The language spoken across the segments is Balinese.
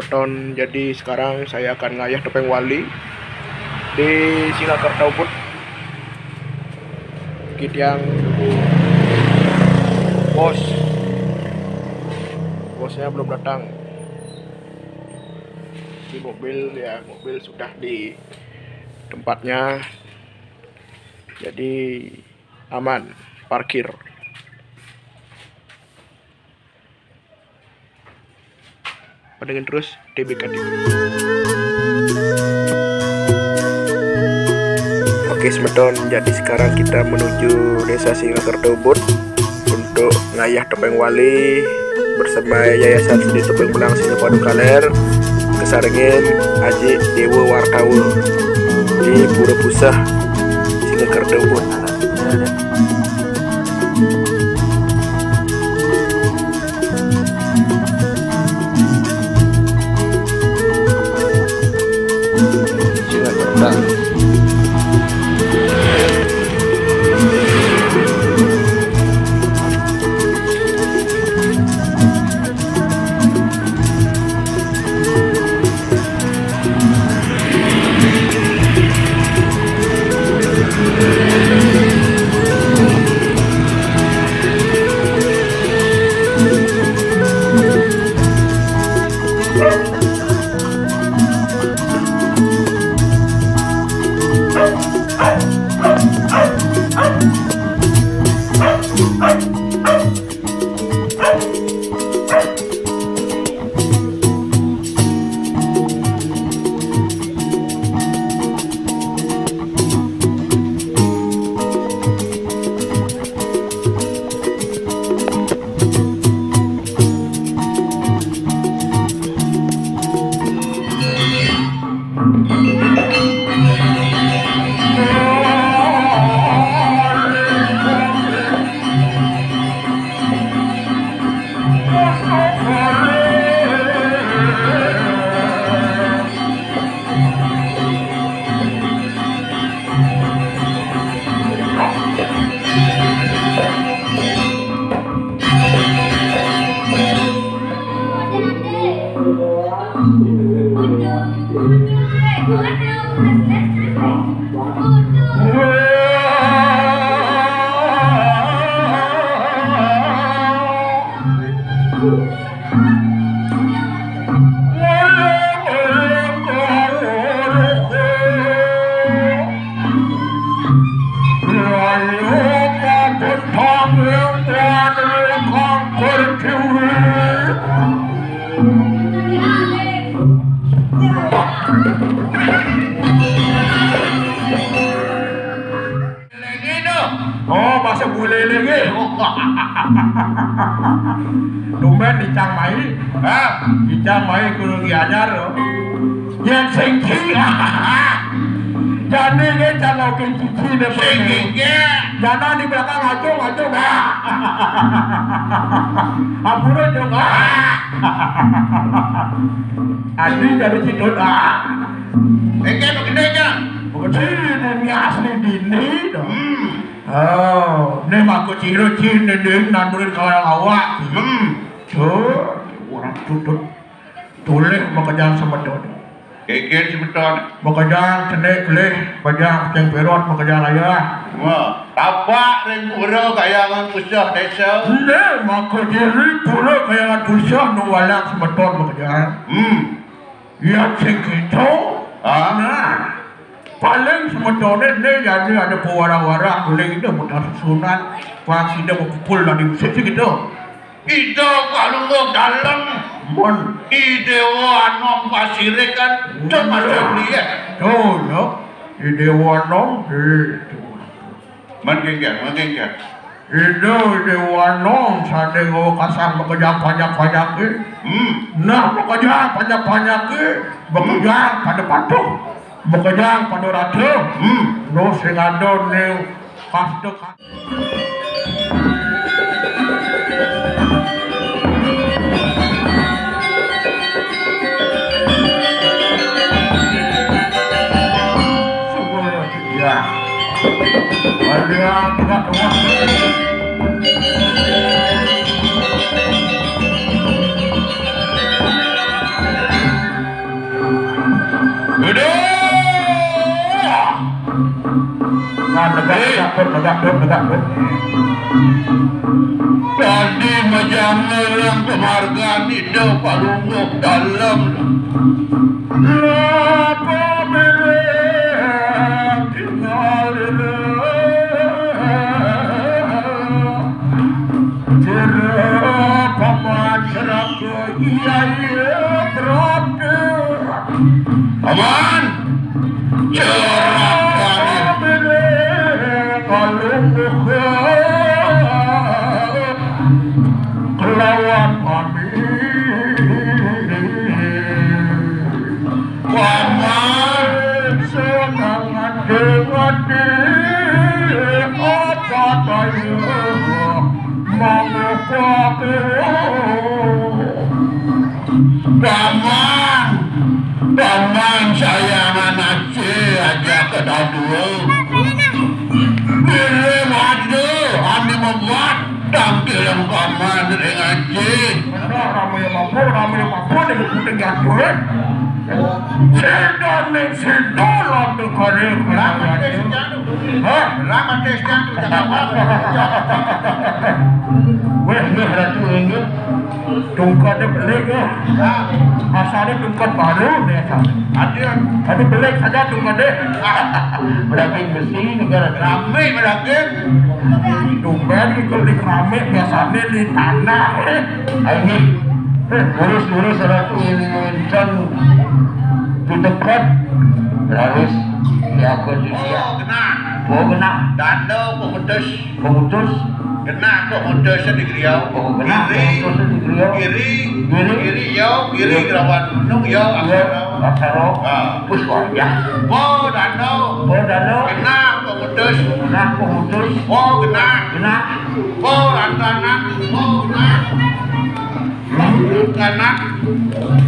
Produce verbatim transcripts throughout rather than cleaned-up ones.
Semeton, jadi sekarang saya akan ngayah topéng wali di Singakerta Ubud. Kitiang bos, bosnya belum datang. Di mobil, ya, mobil sudah di tempatnya, jadi aman parkir. Pantengin terus T B K T V. Oke, semeton, jadi sekarang kita menuju Desa Singakerta Ubud untuk ngayah topéng wali bersama Yayasan Seni Topéng Benang Sinapadu Kaler, kesarengin Aji Dewa Warkawa di Pura Puseh, Singakerta Ubud. Lagi tu. Oh, masa boleh lagi. Tumben icang mai. Ha? Icang mai kudu diajar lo. Yang singki. Jadi ni kalau ke cici dia. Singki ke? Jangan di belakang acung, acung. Ampun, acung. Adi jadi cidut. Engke begede, Jang. Begede, ini asli dini dong. Hmm. Oh, ini mako ciro cin dendeng nandurin kawan awak. Hmm. Tuh, orang tutut. Tulih makejang semeton. Keken semeton. Makejang cenik kelih, bajang keceng perot, makejang ayah. Wah, tapak ring pura kayangan pusah desa. Ini mako diri pura kayangan pusah nu walang semeton makejang. Hmm. Yan sing kéto. Ah. Nah, paling semetoné né jani ada pewara-wara guling itu mudah susunan. Pas sida mapukul dadi musik sih gitu. Ida kalungguh dalem. Mon. I Déwa Anom Pasirik kan. Iya. Termasuk dia. Tuh, ya. I Déwa Anom, eh, tuh. Mén kénkén, mén kénkén. Ida Déwa Anom sané nggawa kasang makejang panjak-panjaké. Hmm. Nah, makejang panjak-panjaké, makejang pada patuh, makejang pada rata. Hmm. Nuh sing ada ning kasta. Ya. Ada yang tidak. Aduh! Nah, tegak, tegak, Dut, tegak, Dut, tegak, Dut. Tadi majang ngelang kemargan ida palungguh dalem. Lapa bereng tinggal ida. Jero paman seraka iya, iya berada. Paman, cerahkan. Kalau buka kelawan mami. Paman, senang hati, hati, apa daya mengupah. Paman, paman sayangan aja, aja kedadua. Bila ada ane mebat tangkilan paman ring aja. Bener, rame apa, rame apa, dia puting jatuh, eh. Setan nih, setan lah tuh kare. Hah? Lah, mati setan tuh, jangan apa. Weh, nggih, Ratu, nggih. Tungkadé belik, ya. Ah. Asalé tungkad baru, biasa. Ada. Tapi belik saja tungkadé. Ah. Berarti besi negara. Ramé berarti. Tumben iki di ramé, biasané di tanah. Ayo, nggih. Lurus-lurus, Ratu, ini, ini, ini, di dekat. Harus diaku di siang. Oh, genah. Oh, genah. Danda pemutus. Pemutus. Genah pemutus di griya. Oh, genah pemutus di griya. Giri. Giri. Giri, ya. Giri, ya. Lawan gunung, ya. Iya, aksara. Aksara. Ah. Wis wayah. Po danda. Po danda. Genah pemutus. Genah pemutus. Po genah. Genah. Po rantanan. Po genah. Genah,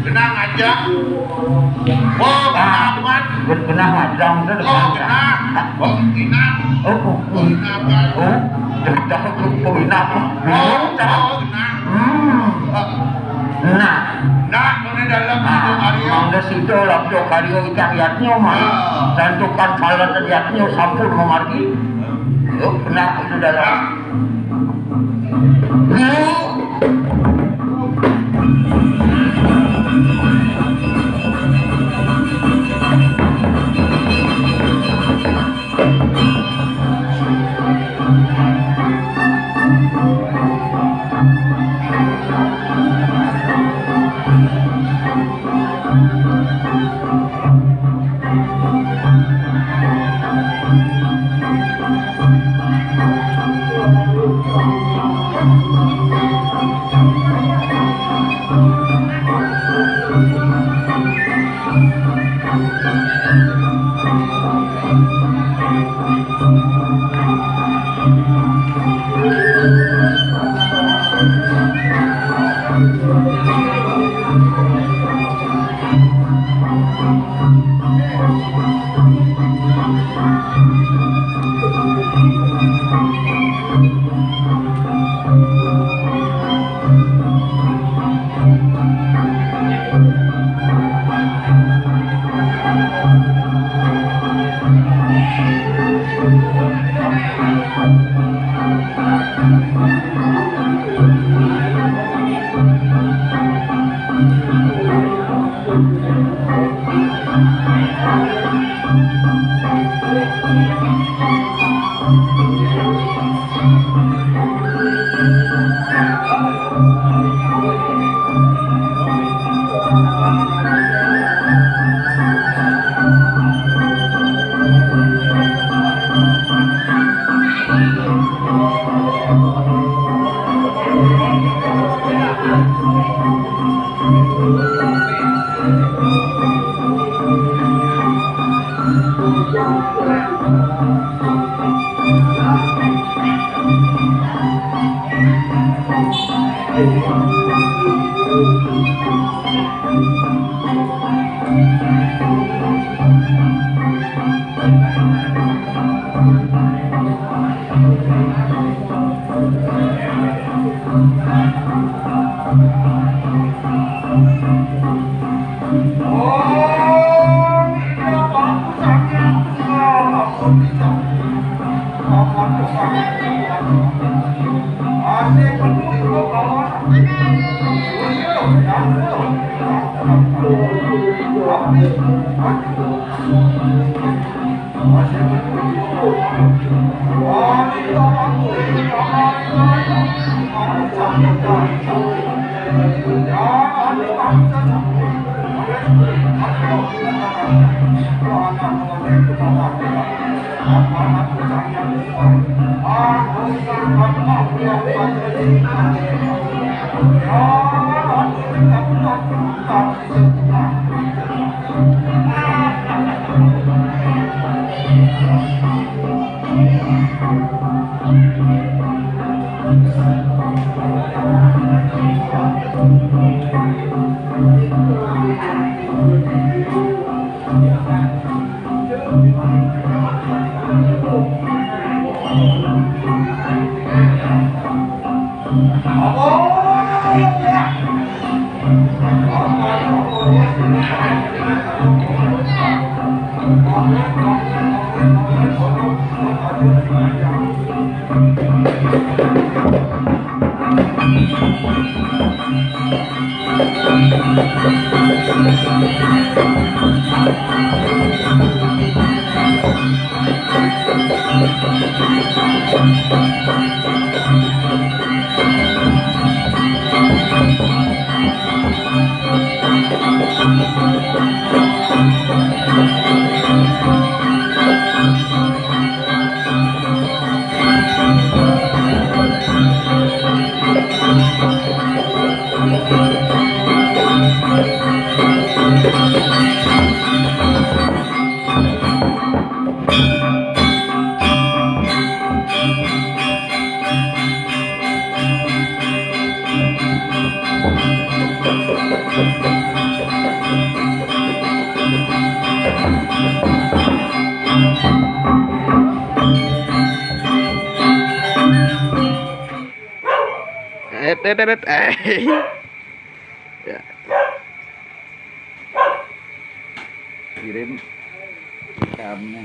genah ngajang. Oh, genah amat. Gen-, genah ngajang, itu. Oh, genah. Oh, genah. Oh, oh, oh. Genah amat. Oh, genah, genah. Oh, genah. Hmm. Oh. Nah. Nah, ini dalam. Ah, karya. Mangda sida labda karya ingkang yadnya, mah. Ah. Santukan salat yadnya sampun mamargi. Oh, genah itu dalam. Ah. Eh, eh, eh, eh. Ya. Kirim rekamnya.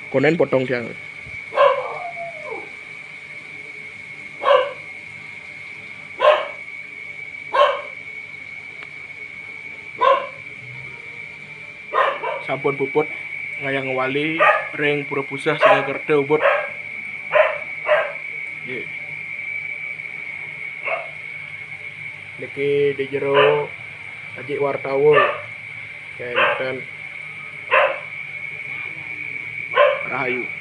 Konen potong dia. Sampun puput ngayang wali ring Pura Puseh Singaraja Ubud. Nggih. Niki di jero Aji Wartawa. Kenten. Rahayu.